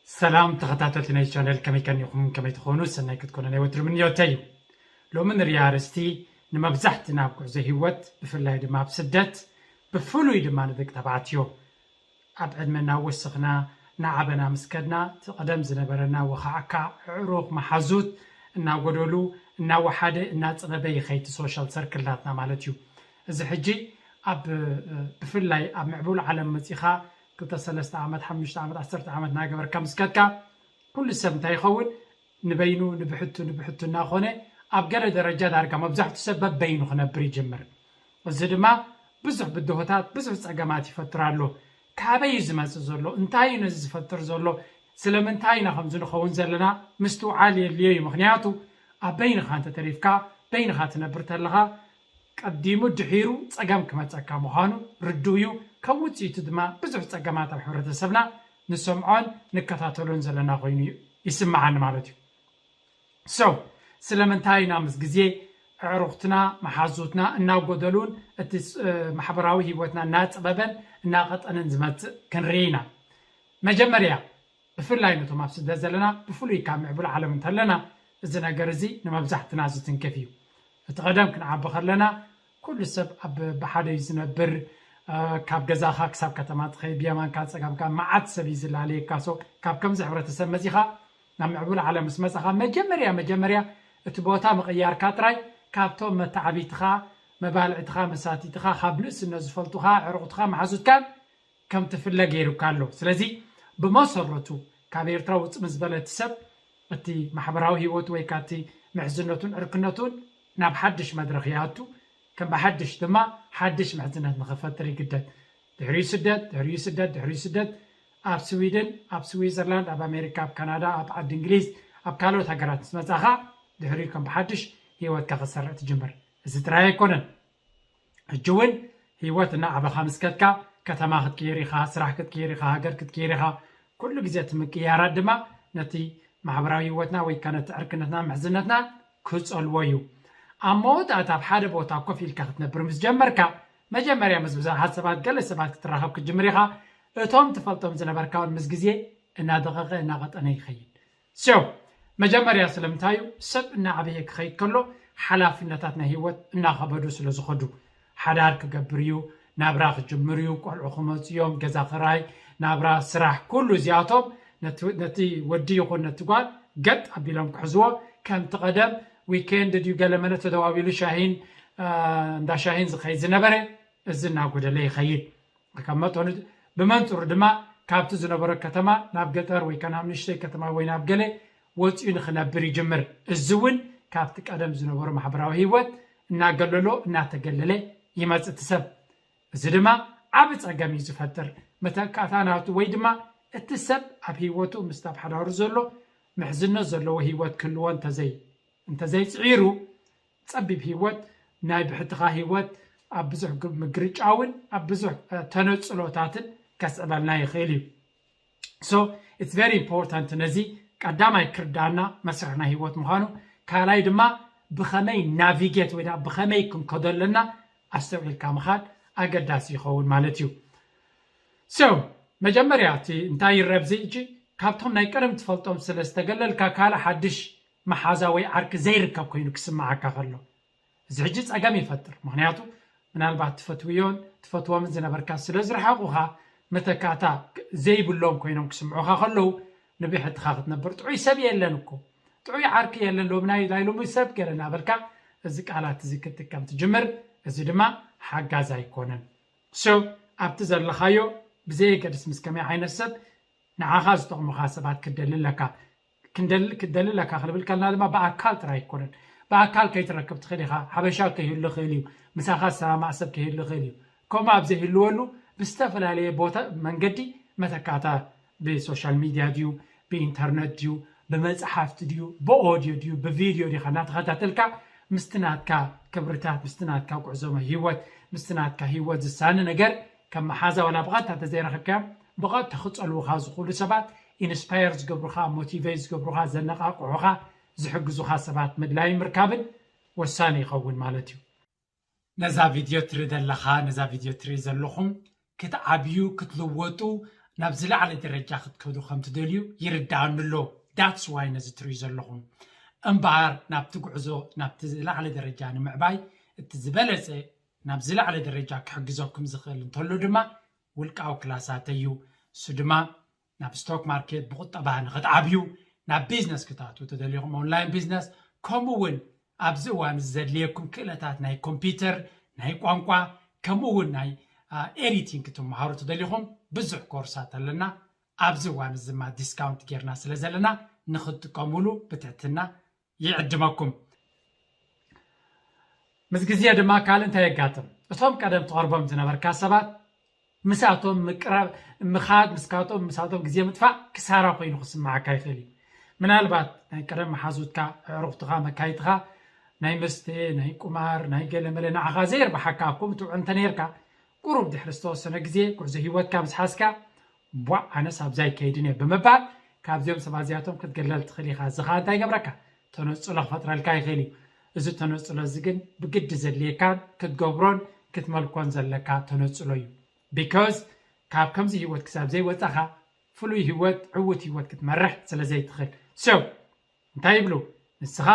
ሰላም ተኸታተልቲ ናይ ቻነል፣ ከመይ ቀኒኹም? ከመይ ትኾኑ? ሰናይ ክትኮኑ ናይ ወትሩ ምንዮተይ እዩ። ሎሚ ንሪኣ ኣርእስቲ ንመብዛሕትና ኣብ ጉዕዞ ህይወት፣ ብፍላይ ድማ ኣብ ስደት፣ ብፍሉይ ድማ ንደቂ ተባዕትዮ ኣብ ዕድመ እናወሰኽና፣ እናዓበና ምስ ከድና፣ እቲ ቀደም ዝነበረና ወኻዕካ፣ ኣዕሩኽ፣ መሓዙት እናጎደሉ፣ እናወሓደ፣ እናጸበበ ይኸይድ፣ ሶሻል ሰርክል ናትና ማለት እዩ። እዚ ሕጂ ኣብ ብፍላይ ኣብ ምዕቡል ዓለም መጺኻ ክልተ ሰለስተ ዓመት፣ ሓሙሽተ ዓመት፣ ዓሰርተ ዓመት እናገበርካ ምስ ከድካ፣ ኩሉ ሰብ እንታይ ይኸውን? ንበይኑ፣ ንብሕቱ ንብሕቱ እናኾነ፣ ኣብ ገለ ደረጃ ዳርጋ መብዛሕትኡ ሰብ በበይኑ ክነብር ይጅምር። እዚ ድማ ብዙሕ ብድሆታት፣ ብዙሕ ጸገማት ይፈጥር ኣሎ። ካበይ እዩ ዝመጽእ ዘሎ? እንታይ እዩ ነዚ ዝፈጥር ዘሎ? ስለምንታይ ኢና ከምዚ ንኸውን ዘለና? ምስትውዓል የድልዮ እዩ። ምኽንያቱ ኣብ በይንኻ እንተተሪፍካ፣ በይንኻ ትነብር ተለኻ፣ ቀዲሙ ድሒሩ ጸገም ክመጸካ ምዃኑ ርዱእ እዩ። ከም ውጽኢቱ ድማ ብዙሕ ጸገማት ኣብ ሕብረተሰብና ንሰምዖን ንከታተሎን ዘለና ኮይኑ ይስምዓኒ ማለት እዩ። So ስለምንታይ ኢና ምስ ግዜ ኣዕሩኽትና፣ መሓዙትና እናጎደሉን እቲ ማሕበራዊ ህይወትና እናጸበበን እናቐጠነን ዝመጽእ ክንርኢ ኢና? መጀመርያ ብፍላይ ነቶም ኣብ ስደት ዘለና፣ ብፍሉይ ካብ ምዕቡል ዓለም እንተለና፣ እዚ ነገር እዚ ንመብዛሕትና ዝትንክፍ እዩ። እቲ ቀደም ክንዓቢ ከለና ኩሉ ሰብ ኣብ ብሓደ እዩ ዝነብር። ካብ ገዛኻ ክሳብ ከተማ ትኸይድ፣ ብየማንካ ጸጋምካ መዓት ሰብ እዩ ዝላለየካ። So ካብ ከምዚ ሕብረተሰብ መጺኻ ናብ ምዕቡል ዓለም ምስ መጻኻ፣ መጀመርያ መጀመርያ እቲ ቦታ ምቕያርካ ጥራይ፣ ካብቶም መተዓቢትኻ፣ መባልዕትኻ፣ መሳቲትኻ፣ ካብ ንእስነት ዝፈልጡኻ ኣዕሩኽትኻ፣ መሓዙትካን ከም ትፍለ ገይሩካ ኣሎ። ስለዚ ብመሰረቱ ካብ ኤርትራ ውጽእ ምስ በለ እቲ ሰብ፣ እቲ ማሕበራዊ ህይወቱ ወይ ካቲ ምሕዝነቱን ዕርክነቱን ናብ ሓድሽ መድረኽ ይኣቱ። ከም ብሓድሽ ድማ ሓድሽ ምሕዝነት ንኽፈጥር ይግደድ። ድሕሪኡ ስደት፣ ድሕሪኡ ስደት፣ ድሕሪኡ ስደት። ኣብ ስዊድን፣ ኣብ ስዊዘርላንድ፣ ኣብ ኣሜሪካ፣ ኣብ ካናዳ፣ ኣብ ዓዲ እንግሊዝ፣ ኣብ ካልኦት ሃገራት ምስ መጻኻ፣ ድሕሪኡ ከም ብሓድሽ ህይወትካ ክትሰርዕ ትጅምር። እዚ ጥራይ ኣይኮነን። ሕጂ እውን ህይወት እናዓበኻ ምስ ከድካ፣ ከተማ ክትቅይር ኢኻ፣ ስራሕ ክትቅይር ኢኻ፣ ሃገር ክትቅይር ኢኻ። ኩሉ ግዜ እቲ ምቅያራት ድማ ነቲ ማሕበራዊ ህይወትና ወይ ከኣ ነቲ ዕርክነትና፣ ምሕዝነትና ክጸልዎ እዩ። ኣብ መወዳእታ ኣብ ሓደ ቦታ ኮፍ ኢልካ ክትነብር ምስ ጀመርካ፣ መጀመርያ ምስ ብዙሓት ሰባት፣ ገለ ሰባት ክትራኸብ ክትጅምር ኢኻ። እቶም ትፈልጦም ዝነበርካ እውን ምስ ግዜ እናደቐቐ እናቐጠነ ይኸይድ። So መጀመርያ ስለምንታይ እዩ ሰብ እናዓበየ ክኸይድ ከሎ ሓላፍነታት ናይ ህይወት እናኸበዱ ስለ ዝኸዱ፣ ሓዳር ክገብር እዩ፣ ናብራ ክጅምር እዩ፣ ቆልዑ ክመፁ እዮም፣ ገዛ ክራይ፣ ናብራ፣ ስራሕ፣ ኩሉ እዚኣቶም ነቲ ወዲ ይኹን ነቲ ጓል ገጥ ኣቢሎም ክሕዝዎ፣ ከምቲ ቀደም ዊኬንድ ድዩ ገለመለ ተደዋዊሉ ሻሂን እንዳ ሻሂን ዝኸይድ ዝነበረ፣ እዚ እናጎደለ ይኸይድ። ካብ መጠኑ ብመንፅሩ ድማ ካብቲ ዝነበሮ ከተማ ናብ ገጠር ወይ ከ ናብ ንእሽተይ ከተማ ወይ ናብ ገለ ወፂኡ ንክነብር ይጅምር። እዚ እውን ካብቲ ቀደም ዝነበሮ ማሕበራዊ ህይወት እናገለሎ እናተገለለ ይመፅእ እቲ ሰብ። እዚ ድማ ዓቢ ፀገም እዩ ዝፈጥር። መተካእታ ናቱ ወይ ድማ እቲ ሰብ ኣብ ህይወቱ ምስቲ ኣብ ሓዳሩ ዘሎ ምሕዝነት ዘለዎ ህይወት ክህልዎ እንተዘይ እንተዘይፅዒሩ፣ ፀቢብ ህይወት፣ ናይ ብሕትኻ ህይወት ኣብ ብዙሕ ምግርጫውን ኣብ ብዙሕ ተነፅሎታትን ከስዕበልና ይኽእል እዩ። So it's very important። ነዚ ቀዳማይ ክርዳና መስርሕ ናይ ህይወት ምዃኑ፣ ካልኣይ ድማ ብኸመይ ናቪጌት ወይ ብኸመይ ክንከዶ ኣለና ኣስተውዒልካ ምኻድ ኣገዳሲ ይኸውን ማለት እዩ። So መጀመርያ እቲ እንታይ ይረብዚ እጂ፣ ካብቶም ናይ ቀደም ትፈልጦም ስለ ዝተገለልካ ካልእ ሓድሽ መሓዛ ወይ ዓርኪ ዘይርከብ ኮይኑ ክስምዓካ ከሎ፣ እዚ ሕጂ ጸገም ይፈጥር። ምኽንያቱ ምናልባት ትፈትውዮን ትፈትዎምን ዝነበርካ ስለ ዝረሓቑኻ፣ መተካእታ ዘይብሎም ኮይኖም ክስምዑኻ ከለዉ፣ ንብሕትኻ ክትነብር ጥዑይ ሰብ የለን እኮ፣ ጥዑይ ዓርኪ የለን፣ ሎም ናይ ናይ ሎሚ ሰብ ገለ እናበልካ እዚ ቃላት እዚ ክትጥቀም ትጅምር። እዚ ድማ ሓጋዝ ኣይኮነን። So ኣብቲ ዘለኻዮ ብዘየገድስ ምስ ከመይ ዓይነት ሰብ ንዓኻ ዝጠቕሙኻ ሰባት ክትደሊ ኣለካ። ክንደሊ ክትደሊ ኣለካ ክንብል ከለና ድማ ብኣካል ጥራይ ኣይኮነን። ብኣካል ከይትረክብ ትኽእል ኢኻ። ሓበሻ ከይህሉ ይኽእል እዩ። ምሳኻ ዝሰማማዕ ሰብ ከይህሉ ይኽእል እዩ። ከምኡ ኣብ ዘይህልወሉ ብዝተፈላለየ ቦታ መንገዲ መተካእታ ብሶሻል ሚድያ ድዩ ብኢንተርነት ድዩ ብመፅሓፍቲ ድዩ ብኦድዮ ድዩ ብቪድዮ ዲኻ እናተኸታተልካ ምስቲ ናትካ ክብርታት ምስቲ ናትካ ጉዕዞ ህይወት ምስቲ ናትካ ህይወት ዝሳነ ነገር ከም መሓዛ ዋላ ብቐጥታ ተዘይረኸብካዮም ብቐጥታ ክፀልውኻ ዝኽእሉ ሰባት ኢንስፓየር ዝገብሩኻ ሞቲቬት ዝገብሩኻ ዘነቓቕሑኻ ዝሕግዙኻ ሰባት ምድላይን ምርካብን ወሳኒ ይኸውን ማለት እዩ። ነዛ ቪድዮ ትርኢ ዘለኻ ነዛ ቪድዮ ትርኢ ዘለኹም ክትዓብዩ ክትልወጡ ናብ ዝለዓለ ደረጃ ክትከዱ ከም ትደልዩ ይርዳኣኒ ኣሎ። That's why ነዚ ትርእዩ ዘለኹም እምበኣር ናብቲ ጉዕዞ ናብቲ ዝለዓለ ደረጃ ንምዕባይ እቲ ዝበለፀ ናብ ዝለዓለ ደረጃ ክሕግዘኩም ዝኽእል እንተሎ ድማ ውልቃዊ ክላሳተይ እዩ። እሱ ድማ ናብ ስቶክ ማርኬት ብቁጠባ ንክትዓብዩ ናብ ቢዝነስ ክትኣትዉ ተደሊኹም ኦንላይን ቢዝነስ ከምኡ እውን ኣብዚ እዋን እዚ ዘድልየኩም ክእለታት ናይ ኮምፒውተር ናይ ቋንቋ ከምኡ እውን ናይ ኤዲቲንግ ክትመሃሩ ተደሊኹም ብዙሕ ኮርሳት ኣለና። ኣብዚ እዋን እዚ ድማ ዲስካውንት ጌርና ስለ ዘለና ንክትጥቀሙሉ ብትሕትና ይዕድመኩም። ምስ ግዜ ድማ ካልእ እንታይ የጋጥም? እቶም ቀደም ትቐርቦም ዝነበርካ ሰባት ምስኣቶም ምቅራብ ምኻድ ምስካቶም ምሳቶም ግዜ ምጥፋእ ክሳራ ኮይኑ ክስምዓካ ይኽእል እዩ። ምናልባት ናይ ቀደም መሓዙትካ ኣዕሩኽትኻ መካይትኻ ናይ መስተ ናይ ቁማር ናይ ገለመለ ንዓኻ ዘይርብሓካ ኣብ ከምኡ ትውዕል እንተነይርካ ቁሩብ ድሕሪ ዝተወሰነ ግዜ ጉዕዞ ህይወትካ ምስ ሓዝካ ቧዕ ኣነስ ኣብዛ ኣይከይድን እየ ብምባል ካብዚኦም ሰባት እዚኣቶም ክትግለል ትኽእል ኢኻ። እዚ ኸዓ እንታይ ይገብረካ? ተነፅሎ ክፈጥረልካ ይኽእል እዩ። እዚ ተነፅሎ እዚ ግን ብግዲ ዘድልየካን ክትገብሮን ክትመልኮን ዘለካ ተነፅሎ እዩ። Because ካብ ከምዚ ህይወት ክሳብ ዘይወፃኻ ፍሉይ ህይወት ዕውት ህይወት ክትመርሕ ስለ ዘይትኽእል so እንታይ ይብሉ ንስኻ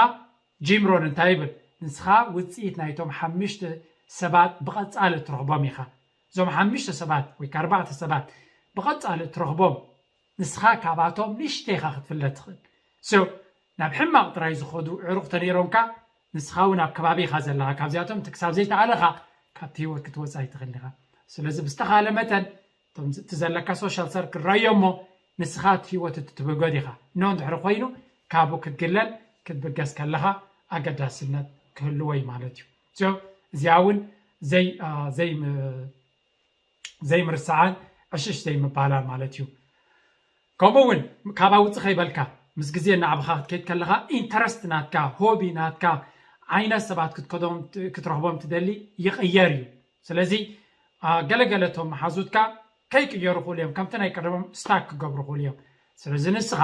ጂም ሮን እንታይ ይብል ንስኻ ውፅኢት ናይቶም ሓምሽተ ሰባት ብቐፃሊ ትረኽቦም ኢኻ እዞም ሓምሽተ ሰባት ወይ ኣርባዕተ ሰባት ብቐፃሊ ትረኽቦም ንስኻ ካብኣቶም ንእሽተይ ኢኻ ክትፍለ ትኽእል so ናብ ሕማቕ ጥራይ ዝኸዱ ዕሩቕ ተነይሮምካ ንስኻ እውን ኣብ ከባቢ ኢኻ ዘለኻ ካብዚኣቶም እቲ ክሳብ ዘይተኣለኻ ካብቲ ህይወት ክትወፅእ ኣይትኽእል ኢኻ ስለዚ ብዝተኻለ መጠን እቲ ዘለካ ሶሻል ሰርክል ራዮ እሞ ንስኻ እቲ ህይወት እትትብገድ ኢኻ ኖ እንድሕሪ ኮይኑ ካብኡ ክትግለል ክትብገስ ከለኻ ኣገዳስነት ክህልዎ እዩ ማለት እዩ እዚኣ እውን ዘይምርሳዓን ዕሽሽ ዘይምባላን ማለት እዩ ከምኡ እውን ካብ ኣውፅእ ከይበልካ ምስ ግዜ እናዓበኻ ክትከይድ ከለኻ ኢንተረስት ናትካ ሆቢ ናትካ ዓይነት ሰባት ክትከዶም ክትረኽቦም ትደሊ ይቕየር እዩ ስለዚ ገለገለቶም መሓዙትካ ከይቅየሩ ክእሉ እዮም ከምቲ ናይ ቀደሞም ስታክ ክገብሩ ክእሉ እዮም ስለዚ ንስኻ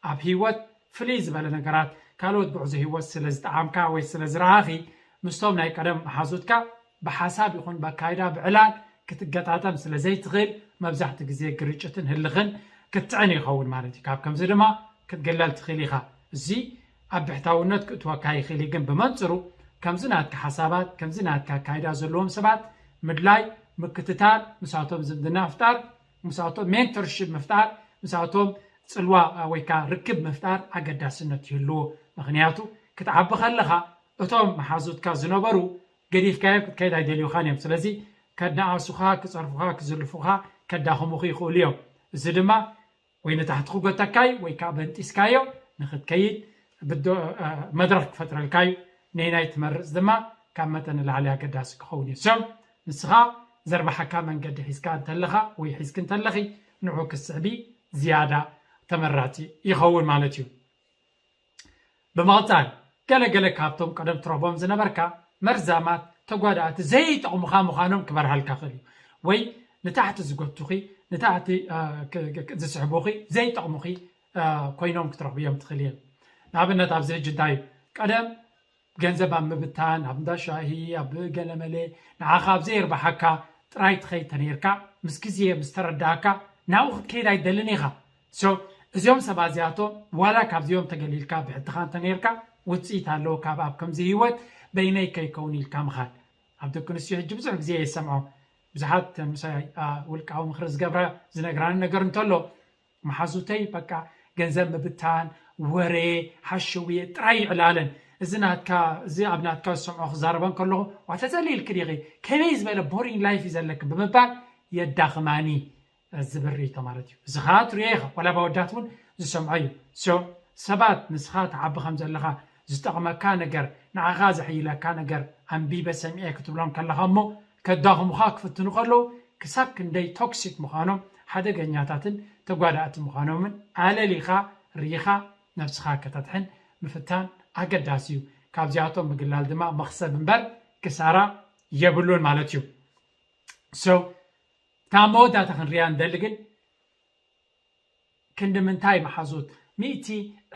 ኣብ ህይወት ፍልይ ዝበለ ነገራት ካልኦት ጉዕዞ ህይወት ስለ ዝጠዓምካ ወይ ስለ ዝረኣኺ ምስቶም ናይ ቀደም መሓዙትካ ብሓሳብ ይኹን በካይዳ ብዕላል ክትገጣጠም ስለ ዘይትኽእል መብዛሕቲ ግዜ ግርጭትን ህልኽን ክትጥዕን ይኸውን ማለት እዩ ካብ ከምዚ ድማ ክትግለል ትኽእል ኢኻ እዚ ኣብ ብሕታውነት ክእትወካ ይኽእል ግን ብመንፅሩ ከምዚ ናትካ ሓሳባት ከምዚ ናትካ ኣካይዳ ዘለዎም ሰባት ምድላይ ምክትታል ምሳቶም ዝምድና ምፍጣር ምሳቶም ሜንቶርሽፕ ምፍጣር ምሳቶም ፅልዋ ወይ ከዓ ርክብ ምፍጣር ኣገዳስነት ይህልዎ ምክንያቱ ክትዓቢ ከለኻ እቶም መሓዙትካ ዝነበሩ ገዲፍካዮም ክትከይድ ኣይደልዩኻን እዮም ስለዚ ከነኣሱኻ ክፀርፉኻ ክዝልፉኻ ከዳኽሙኺ ይኽእሉ እዮም እዚ ድማ ወይ ንታሕቲ ክጎተካ እዩ ወይ ከዓ በንጢስካዮ ንክትከይድ መድረክ ክፈጥረልካ እዩ ነይናይ ትመርፅ ድማ ካብ መጠን ንላዕሊ ኣገዳሲ ክኸውን እዩ ሰብ ንስኻ ዘርባሓካ መንገዲ ሒዝካ እንተለኻ ወይ ሒዝክ እንተለኺ ንዑ ክስዕቢ ዝያዳ ተመራፂ ይኸውን ማለት እዩ ብምቕፃል ገለገለ ካብቶም ቀደም ትረኽቦም ዝነበርካ መርዛማት ተጓዳእቲ ዘይጠቕሙኻ ምዃኖም ክበርሃልካ ክእል እዩ ወይ ንታሕቲ ዝጎቱኺ ንታሕቲ ዝስሕቡኺ ዘይጠቕሙኺ ኮይኖም ክትረኽብዮም ትኽእል እዮም ንኣብነት ኣብዚ ሕጂ እንታይ እዩ ቀደም ገንዘብ ኣብ ምብታን ኣብ እንዳ ሻሂ ኣብ ገለመለ ንዓኻ ኣብ ዘየርባሓካ ጥራይ ትኸይድ ተነይርካ ምስ ግዜ ምስ ተረዳእካ ናብኡ ክትከይድ ኣይደልን ኢኻ so እዚኦም ሰባት እዚኣቶም ዋላ ካብዚኦም ተገሊልካ ብሕትኻ እንተነይርካ ውፅኢት ኣለዎ ካብ ኣብ ከምዚ ህይወት በይነይ ከይከውን ኢልካ ምኻድ ኣብ ደቂ ኣንስትዮ ሕጂ ብዙሕ ግዜ የሰምዖ ብዙሓት ምሳይ ውልቃዊ ምኽሪ ዝገብራ ዝነግራኒ ነገር እንተሎ መሓዙተይ በቃ ገንዘብ ምብታን ወሬ ሓሸውየ ጥራይ ይዕላለን እዚ ናትካ እዚ ኣብ ናትካ ዝሰምዖ ክዛረበን ከለኹ ዋተዘሊልክ ዲኺ ከመይ ዝበለ ቦሪንግ ላይፍ እዩ ዘለክ ብምባል የዳኽማኒ ዝብል ርእይቶ ማለት እዩ እዚ ከዓ ትሪኦ ኢኻ ዋላ ባወዳት እውን ዝሰምዖ እዩ so ሰባት ንስኻ ትዓቢ ከም ዘለኻ ዝጠቕመካ ነገር ንዓኻ ዘሕይለካ ነገር ኣንቢበ ሰሚዐ ክትብሎም ከለኻ እሞ ከዳኽሙኻ ክፍትኑ ከለዉ ክሳብ ክንደይ ቶክሲክ ምዃኖም ሓደገኛታትን ተጓዳእቲ ምዃኖምን ኣለሊኻ ርኢኻ ነብስኻ ከተድሕን ምፍታን ኣገዳሲ እዩ ካብዚኣቶም ምግላል ድማ መኽሰብ እምበር ክሳራ የብሉን ማለት እዩ so እታ መወዳእታ ክንሪኣ ንደሊ ግን ክንዲ ምንታይ መሓዙት ሚእቲ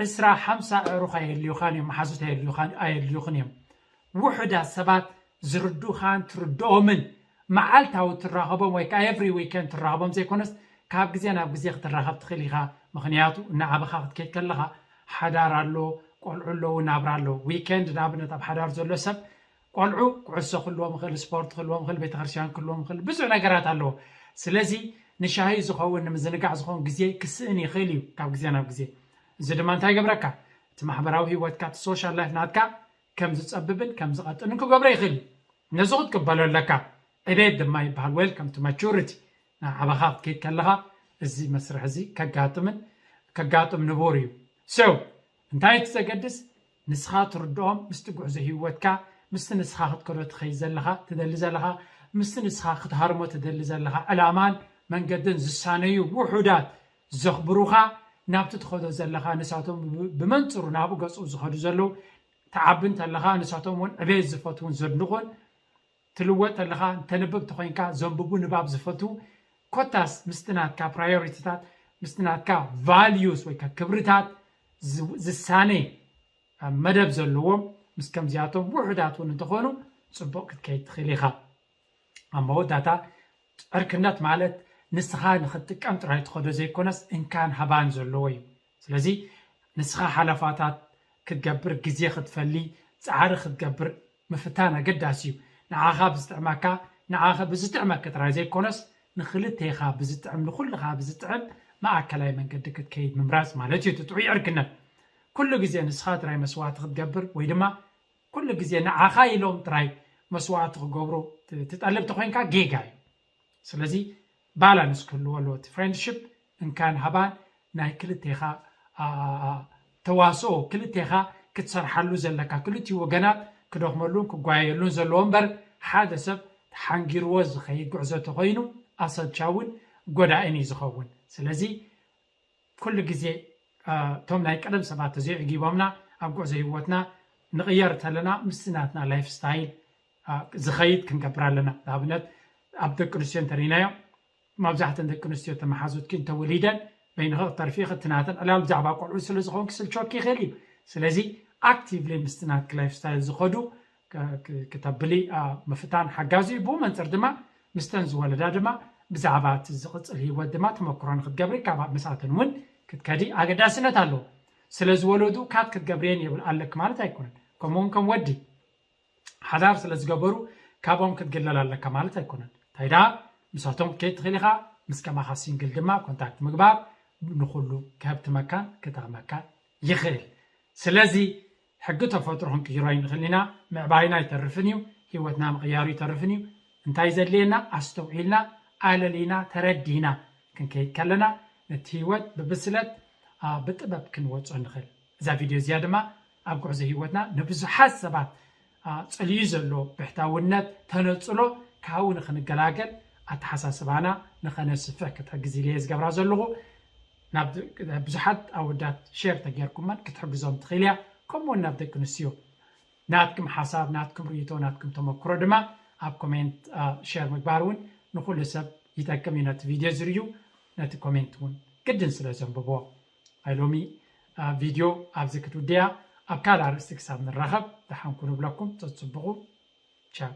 ዕስራ ሓምሳ ኣዕሩኽ ኣየድልዩኻን እዮም መሓዙት ኣየድልዩኻን ኣየድልዩኽን እዮም ውሑዳት ሰባት ዝርዱኻን ትርድኦምን መዓልታዊ ትራኸቦም ወይ ከዓ every weekend ትራኸቦም ዘይኮነስ ካብ ግዜ ናብ ግዜ ክትራኸብ ትኽእል ኢኻ። ምኽንያቱ እናዓበኻ ክትከይድ ከለኻ ሓዳር ኣሎ፣ ቆልዑ ኣለዉ፣ ናብራ ኣለዉ። ዊኬንድ ንኣብነት ኣብ ሓዳር ዘሎ ሰብ ቆልዑ ኩዕሶ ክህልዎም ይኽእል፣ ስፖርት ክህልዎም ይኽእል፣ ቤተክርስትያን ክህልዎም ይኽእል፣ ብዙሕ ነገራት ኣለዎ። ስለዚ ንሻሂ ዝኸውን ንምዝንጋዕ ዝኸውን ግዜ ክስእን ይኽእል እዩ ካብ ግዜ ናብ ግዜ። እዚ ድማ እንታይ ይገብረካ? እቲ ማሕበራዊ ህይወትካ፣ እቲ ሶሻል ላይፍ ናትካ ከም ዝጸብብን ከም ዝቐጥንን ክገብሮ ይኽእል እዩ። ነዚ ክትቅበሎ ኣለካ። ዕቤት ድማ ይበሃል። Welcome to maturity። ናብ ዓባኻ ክትከይድ ከለኻ እዚ መስርሕ እዚ ከጋጥምን ከጋጥም ንቡር እዩ። So እንታይ እቲ ዘገድስ? ንስኻ ትርድኦም፣ ምስቲ ጉዕዞ ህይወትካ፣ ምስቲ ንስኻ ክትከዶ ትኸይድ ዘለኻ፣ ትደሊ ዘለኻ፣ ምስቲ ንስኻ ክትሃርሞ ትደሊ ዘለኻ ዕላማን መንገድን ዝሳነዩ ውሑዳት ዘኽብሩኻ፣ ናብቲ ትኸዶ ዘለኻ ንሳቶም ብ- ብመንጽሩ ናብኡ ገጹ ዝኸዱ ዘለዉ ትዓቢ እንተለኻ ንሳቶም እውን ዕቤት ዝፈትውን ዘድንቑን ትልወጥ ኣለኻ፣ እንተንብብ ተኾይንካ ዘንብቡ ንባብ ዝፈትዉ፣ ኮታስ ምስቲ ናትካ ፕራዮሪቲታት፣ ምስቲ ናትካ ቫልዩስ ወይ ከዓ ክብርታት ዝ- ዝሳነ መደብ ዘለዎም፣ ምስ ከምዚኣቶም ውሑዳት እውን እንተኾኑ ጽቡቕ ክትከይድ ትኽእል ኢኻ። ኣብ መወዳእታ ዕርክነት ማለት ንስኻ ንኽትጥቀም ጥራይ ትኸዶ ዘይኮነስ እንካን ሃባን ዘለዎ እዩ። ስለዚ ንስኻ ሓለፋታት ክትገብር፣ ግዜ ክትፈሊ፣ ጻዕሪ ክትገብር ምፍታን ኣገዳሲ እዩ። ንዓኻ ብዝጥዕመካ፣ ንዓኻ ብዝጥዕመካ ጥራይ ዘይኮነስ ንኽልቴኻ ብዝጥዕም፣ ንኹልኻ ብዝጥዕም ማእከላይ መንገዲ ክትከይድ ምምራጽ ማለት እዩ እቲ ጥዑይ ዕርክነት። ኩሉ ግዜ ንስኻ ጥራይ መስዋእቲ ክትገብር ወይ ድማ ኩሉ ግዜ ንዓኻ ኢሎም ጥራይ መስዋእቲ ክገብሩ ት- ትጠልብ ተኾይንካ ጌጋ እዩ። ስለዚ ባላንስ ክህልዎ ኣለዎ እቲ ፍሬንድሽፕ፣ እንካን ሃባን ናይ ክልቴኻ ኣ- ኣ- ኣ- ተዋስኦ፣ ክልቴኻ ክትሰርሓሉ ዘለካ፣ ክልቲኡ ወገናት ክደኽመሉን ክጓየሉን ዘለዎ እምበር ሓደ ሰብ ተሓንጊርዎ ዝኸይድ ጉዕዞ ተኾይኑ ኣሰልቻውን ጎዳእን እዩ ዝኸውን። ስለዚ ኩሉ ግዜ እቶም ናይ ቀደም ሰባት ተዘይዕጊቦምና ኣብ ጉዕዞ ህይወትና ንቕየር እንተለና ምስቲ ናትና ላይፍ ስታይል ዝኸይድ ክንገብር ኣለና። ንኣብነት ኣብ ደቂ ኣንስትዮ እንተሪእናዮ፣ መብዛሕተን ደቂ ኣንስትዮ ተመሓዙትኪ እንተወሊደን በይንኺ ክትተርፊ ኢኺ። እቲ ናተን ዕላል ብዛዕባ ቆልዑ ስለ ዝኾንኪ ስልቸወኪ ይኽእል እዩ። ስለዚ ኣክቲቭሊ ምስቲ ናትኪ ላይፍ ስታይል ዝኸዱ ክ- ክ- ክተብሊ ኣ፣ ምፍታን ሓጋዚ እዩ። ብኡ መንፅር ድማ ምስተን ዝወለዳ ድማ ብዛዕባ እቲ ዝቕፅል ህይወት ድማ ተመክሮ ንክትገብሪ ካብ ምስኣተን እውን ክትከዲ ኣገዳስነት ኣለዎ። ስለ ዝወለዱ ካት ክትገብርየን የብል ኣለክ ማለት ኣይኮነን። ከምኡውን ከም ወዲ ሓዳር ስለ ዝገበሩ ካብኦም ክትግለል ኣለካ ማለት ኣይኮነን። እንታይ ደኣ ምሳቶም ክትከይድ ትኽእል ኢኻ። ምስ ከማኻ ሲንግል ድማ ኮንታክት ምግባር ንኹሉ ከህብትመካን ክጠቕመካን ይኽእል። ስለዚ ሕጊ ተፈጥሮ ክንቅይሮ ኣይንኽእል ኢና። ምዕባይና ኣይተርፍን እዩ፣ ህይወትና ምቕያሩ ኣይተርፍን እዩ። እንታይ ዘድልየና ኣስተውዒልና ኣለሊና ተረዲና ክንከይድ ከለና ነቲ ህይወት ብብስለት ኣ፣ ብጥበብ ክንወጾ ንኽእል። እዛ ቪድዮ እዚኣ ድማ ኣብ ጉዕዞ ህይወትና ንብዙሓት ሰባት ኣ፣ ጸልዩ ዘሎ ብሕታውነት ተነጽሎ ካብኡ ንኽንገላገል ኣተሓሳስባና ንኸነስፍሕ ክትሕግዝ ኢለ እየ ዝገብራ ዘለኹ። ናብ ብዙሓት ኣወዳት ሼር ተጌርኩመን ክትሕግዞም ትኽእል እያ። ከምኡውን ናብ ደቂ ኣንስትዮ ናትኩም ሓሳብ፣ ናትኩም ርእይቶ፣ ናትኩም ተመክሮ ድማ ኣብ ኮሜንት ሼር ምግባር እውን ንኹሉ ሰብ ይጠቅም እዩ። ነቲ ቪድዮ ዝርእዩ ነቲ ኮሜንት እውን ግድን ስለ ዘንብቦ ናይ ሎሚ ቪድዮ ኣብዚ ክትውድያ። ኣብ ካልእ ኣርእስቲ ክሳብ ንራኸብ ደሓን ኩኑ እብለኩም። ተጽብቑ። ቻው።